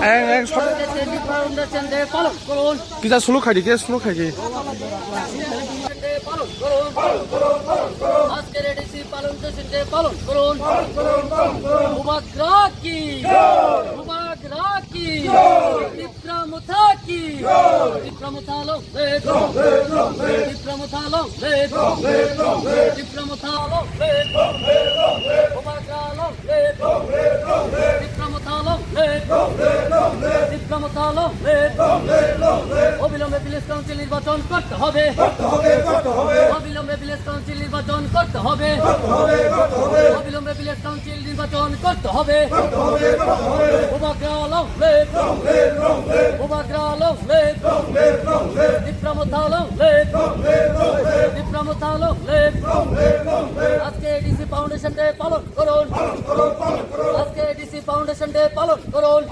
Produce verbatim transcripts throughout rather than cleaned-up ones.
Eng, eng, sot. Kisa slow khai di, kisa slow khai di. আজকের এডিসি পালন দিবসে পালন করুন। বুবাগ্রা কি? বুবাগ্রা কি? তিপ্রা মথা কি? তিপ্রা মথা long live! তিপ্রা মথা long live! তিপ্রা মথা long live! বুবাগ্রা long live! তিপ্রা মথা long live! তিপ্রা মথা long live! অবিলম্বে ভিলেজ কাউন্সিল নির্বাচন করতে হবে। অবিলম্বে ভিলেজ কাউন্সিল নির্বাচন করতে হবে। অবিলম্বে ভিলেজ কাউন্সিল নির্বাচন করতে হবে। বুবাগ্রা long live! বুবাগ্রা long live! তিপ্রা মথা long live! তিপ্রা মথা long live! আজকে এডিসি ফাউন্ডেশন ডে পালন করুন। আজকে এডিসি ফাউন্ডেশন ডে পালন করুন।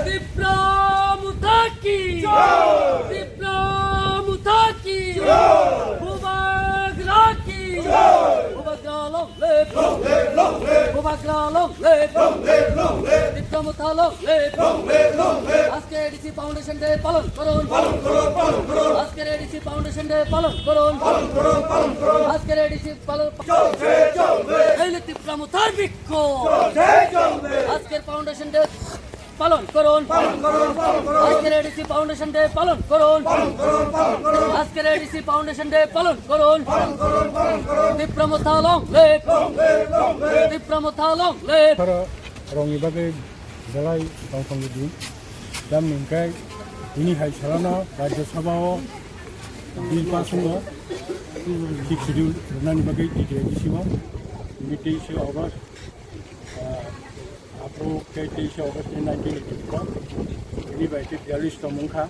তিপ্রা মথা কি? তিপ্রা মথা কি? বুবাগ্রা কি? বুবাগ্রা long live! বুবাগ্রা long live! তিপ্রা মথা long live! আজকে এডিসি ফাউন্ডেশন ডে পালন করুন। আজকের এডিসি ফাউন্ডেশন ডে পালন করুন। আজকের এডিসি পালন। এই তিপ্রা মথার বিক্ষোভ। আজকের ফাউন্ডেশন ডে পালন করুন। আজকের এডিসি ফাউন্ডেশন ডে পালন করুন। আজকের এডিসি ফাউন্ডেশন ডে পালন করুন। তিপ্রা মথা long live! Tipra Motha long live! Rongni bagwi belai tongthokni din. Tamni hwnkhe tini hai salano Rajya Sabha o bill pass wngo, Sixth Schedule rwnani bagwi T T A D C o. Tini teis August, ah, aphuru khe teis August ni nineteen eighty-four, tini bai khe biyallis tong wngkha.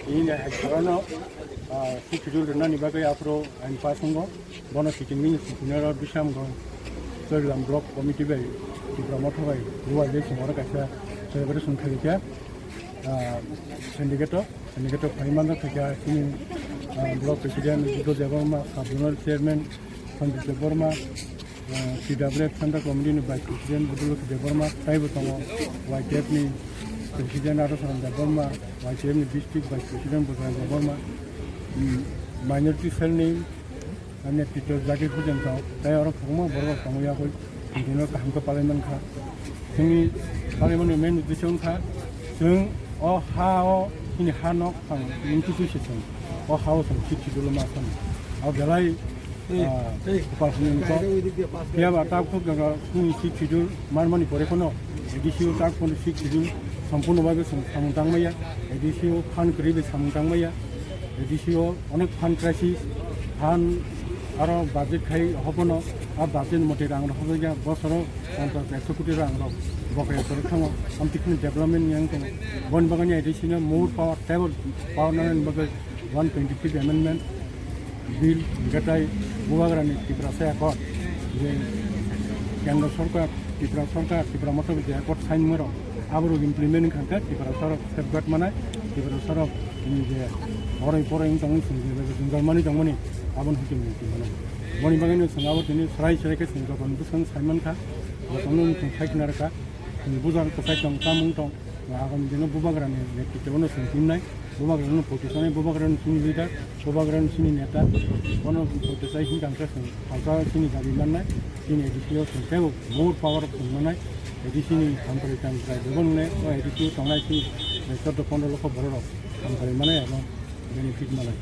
Tini hai salano, ah, Sixth Schedule rwnani bagwi aphuru ain pass wngo. Bono kiting nini sitinero Bishamganj Charilam Block Committee bai Tipra Motha bai ruai bai songwaro kaisa celebration khaikha, ah, syndicate o, syndicate o phai manjak khaikha chini, ah, Block President Buddha Debbarma, Sub Zonal Chairman Sanjay Debbarma, ah, T W F Central Committee ni Vice President Budulok Debbarma, taibo tongo Y T F ni President Arosaran Debbarma, Y T F ni District Vice President Bujrang Debbarma, mm, Minority Cell ni Ani Tito Zakir Hussain tong, tei oro kwbangma borok tongo yakui, bini kaham khe palai mankha. Chini palaimani main uddesho wngkha, chwng o ha o chini ha nok phang wngtwi twi se chwng o ha o chwng Sixth Schedule ma sano. O belai, ah, kwpal hwnwi wngkha. Phiya ba tabuk jora chini Sixth Schedule manmani pore phano A D C o tabuk phano Sixth Schedule sampuno bagwi chwng samung tangmaya, A D C o phan kwrwi bai samung tangmaya, A D C o onek phan crisis, phan aro budget khai hobono, a budget mote rang rok hojakya, bosoro ponchash ekso koti rang rok bokaya kwrwi thango, amtwi kheno development ni yang tongo. Boni bagwi ni A D C no more power, table power nanani bagwi one twenty-fifth amendment bill, hwnkhe tai Bubagrani Tiprasa accord, je Kendra Sorkar, Tipra Sorkar, Tipra Motha bai je accord sign moro, aborok implement wngkha khe Tipra sorok safeguard manai, Tipra sorok ni je oroi poroi wng tongmani chwng je jwngjal manwi tongmani, aboni hwnkhe mungti mano. Boni bagwino chwng abo tini swrai swrai khe chwng jotono bwskango sai mankha, jotono chwng sai khna rwkha, chwng bujar kwchai tong, chamung tong, agam dino Bubagrani netrito no chwng himnai, Bubagrano potisonai, Bubagrano chini leader, Bubagrano chini neta, bono potisai hinkha khe chwng salsa chini dabi mannai, chini A D C o chwng teibo more power o chwng mannai, A D C ni hamkrai tangkrai bebak nungnai, o A D C o tongnai chini chordo pondro lokho borok rok hamkrai mannai abo benefit mannai.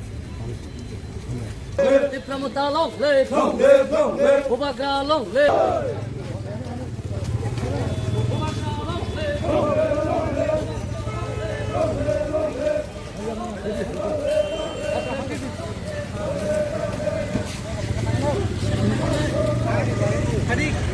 Tipra Motha long live! Bubagra long live! Dik,